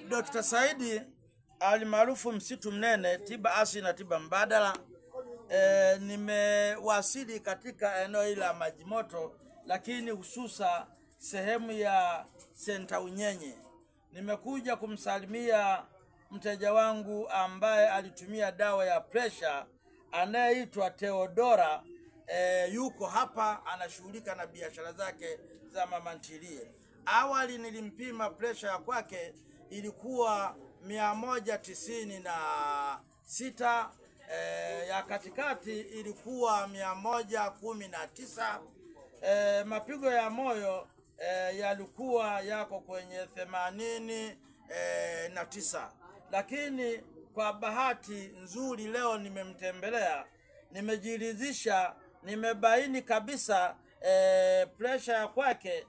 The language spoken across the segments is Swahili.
Dr. Saidi alimaarufu Msitu Mnene, tiba asili na tiba mbadala. Nimewasili katika eneo hili la Maji Moto, lakini hususa sehemu ya Senta Unyenye. Nimekuja kumsalimia mteja wangu ambaye alitumia dawa ya pressure anayeitwa Theodora. Yuko hapa anashughulika na biashara zake za mama ntilie. Awali nilimpima pressure ya kwake ilikuwa 196, ya katikati ilikuwa 119, mapigo ya moyo yalikuwa yako kwenye 89. Lakini kwa bahati nzuri leo nimemtembelea, nimejiridhisha, nimebaini kabisa pressure ya kwake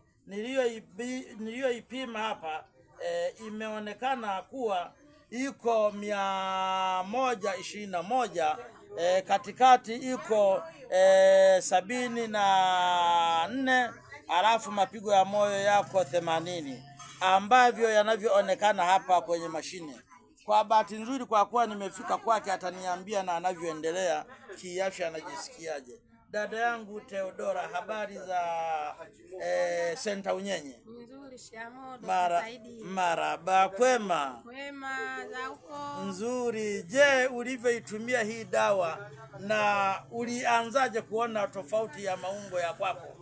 niliyoipima hapa imeonekana kuwa iko 121, katikati iko 74, alafu mapigo ya moyo yako 80, ambavyo yanavyoonekana hapa kwenye mashine. Kwa bahati nzuri, kwa kuwa nimefika kwake, ataniambia na anavyoendelea kiafya, anajisikiaje. Dada yangu Theodora, habari za Senta Unyenye? Nzuri, shikamoo Dr. Saidi. Maraba, kwema? Kwema za huko? Nzuri. Je, ulivyoitumia hii dawa na ulianzaje kuona tofauti ya maungo ya kwako?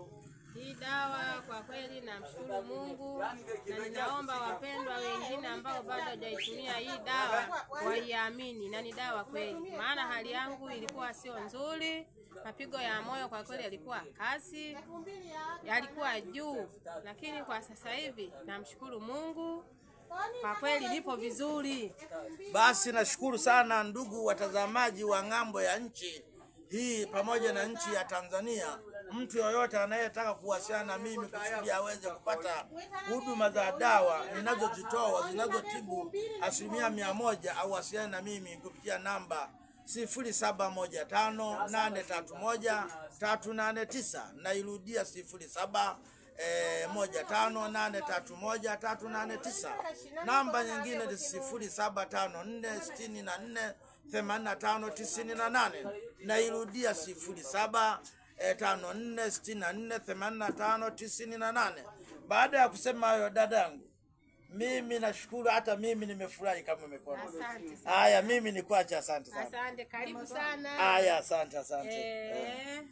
Hii dawa kwa kweli namshukuru Mungu, na ninaomba wapendwa wengine ambao bado hawajaitumia hii dawa waiamini, na ni dawa kweli, maana hali yangu ilikuwa sio nzuri. Mapigo ya moyo kwa kweli yalikuwa kasi, yalikuwa juu, lakini kwa sasa hivi namshukuru Mungu, kwa kweli nipo vizuri. Basi nashukuru sana ndugu watazamaji wa ng'ambo ya nchi hii pamoja na nchi ya Tanzania. Mtu yoyote anayetaka kuwasiliana na mimi kusudi aweze kupata huduma za dawa ninazozitoa zinazotibu 100%, au wasiliane na mimi kupitia namba 0715 831 389. Nairudia 07 15 831 389. Namba nyingine ni 0754 64 85 98. Nairudia 07 54 64 85 98. Baada ya kusema hayo, dadangu, mimi nashukuru, hata mimi nimefurahi kama umepona. Asante sana. Haya, mimi nikuache, asante sana. Asante, karibu sana. Haya, asante, asante.